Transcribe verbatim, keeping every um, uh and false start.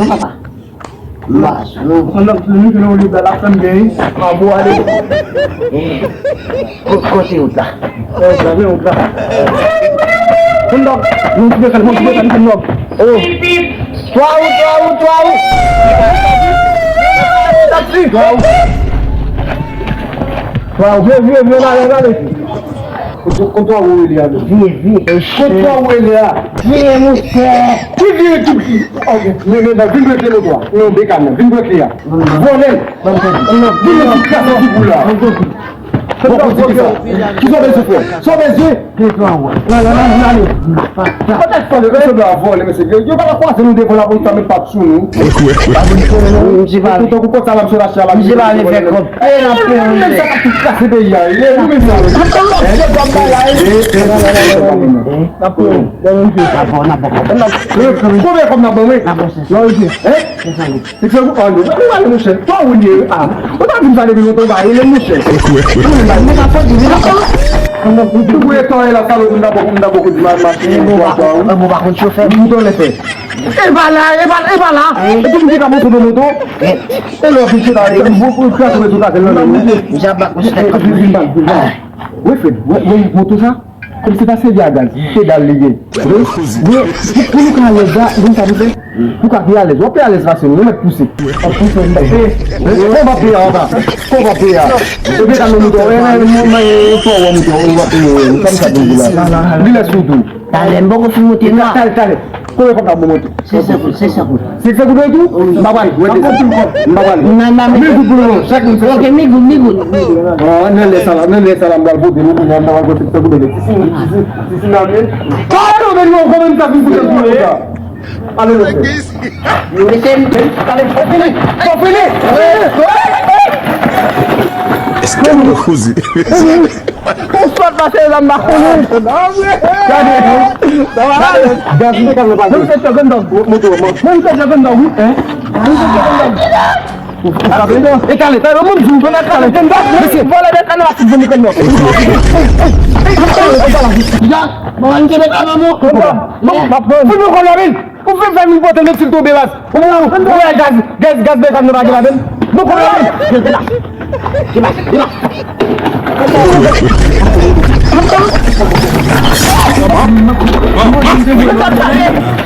non, papa. M pa sou. Pandan ke nou gen yon liv la, la fè m gen. Mwen ale. Ko-, kote wout la? Wout la, men wout la. Konn dòk. Yon ti bèkèl, yon ti bèkèl, konn dòk. Oh. Twa wout, twa wout, twa wout. Taksi. Twa wout. Twa wout. Vye, vye, vye, la, la, la. Kontwa ou rele a, non? Vye, vye. Kontwa ou rele a? Vye, monchè. Ki vye tou? Ok, men, men, men, vin pran kle moto a. Non, bekàn nan. Vin pran kle a. Vòlè l. Vin nan ti kras an figou la. Bon, kontwa ou rele a. Ki sa w bezwen fè? Sa w bezwen? Pye twa wè. Nan, nan, nan, nan, nan. Kote k fè le, mesye, blan vòlè, mesye. Yo pa la kwaze nou devan lapolis, sa met pa sou nou. Misye pa vle fè kòb. Konbyen kòb n ap ban mwen? Konbyen kòb n ap ban mwen? Senk san goud. Senk san goud? An, nou pale, monchè. Twa ou li ye, a. Ou ta di m sa depi lontan, ou pa rele, monchè. Ou pa fòt, ou pa fòt. Ou voye twa la, salop, m ta poko, m ta poko di m al mache, m pa konn chofè. M tonn fè. E pa la, e pa, e pa la. Epi m te ka monte nan moto. E lè w fin chita, e pou, pou kraze rezo katèl nan men w. Wi, Fred, wè, wè moto sa? Kòm se pa sèvi a gaz, pedal li gen. Wi, wi, pou, pou nou ka alèz la, ou konn sa nou fè? Pou ka pi alèz. W ap pi alèz pase nou, nou mèt pouse. W ap pouse, w ap peye. Kòman w ap peye a, anba? Kòman w ap peye a? Ou gen kado moto, e, e, e, e, kòman w ap peye, kòm sa pou di la? Li lè sou tou. Talè, m poko fin monte, non. Talè, talè. Konbyen kòb n ap ban w monte? Senk san goud, senk san goud. Senk san goud tou? Wi. M pa pral, wè de sa. M pa pral. Nan, nan, mil goud pou nou, chak moun senk san. Ok, mil goud, mil goud, mil goud. An, nan lè sa la, nan lè sa la, m pral pote nou, kounye a, m pral pote senk san goud, si, si, si, si, nan men. Kòman nou, men nou, kòman nou ta fin fout nou konsa? Ale, nou fè. Mete m. Ale, fò fini, fò fini. Èske nou koze? Ou sòt pase la, m pa konnen. Gade. Gade. Gaz li te kalme pa. Mwen se Dragon Dog. Moto, moto. Mwen se Dragon Dog, wi. Hein? Mwen se Dragon Dog. E talè, talè, mwen di w, talè, talè. Mesye, vòlè de kanal a fout vini kòm nan. Ya, mwen te met a maman. Mwen, mwen, mwen, mwen, mwen, mwen, Ou fè fè vin pote met sil tonbe baz. Ou wè gaz, gaz, gaz bekàn nou pa gen ladann. Nou konn la. Debake, debake, debake.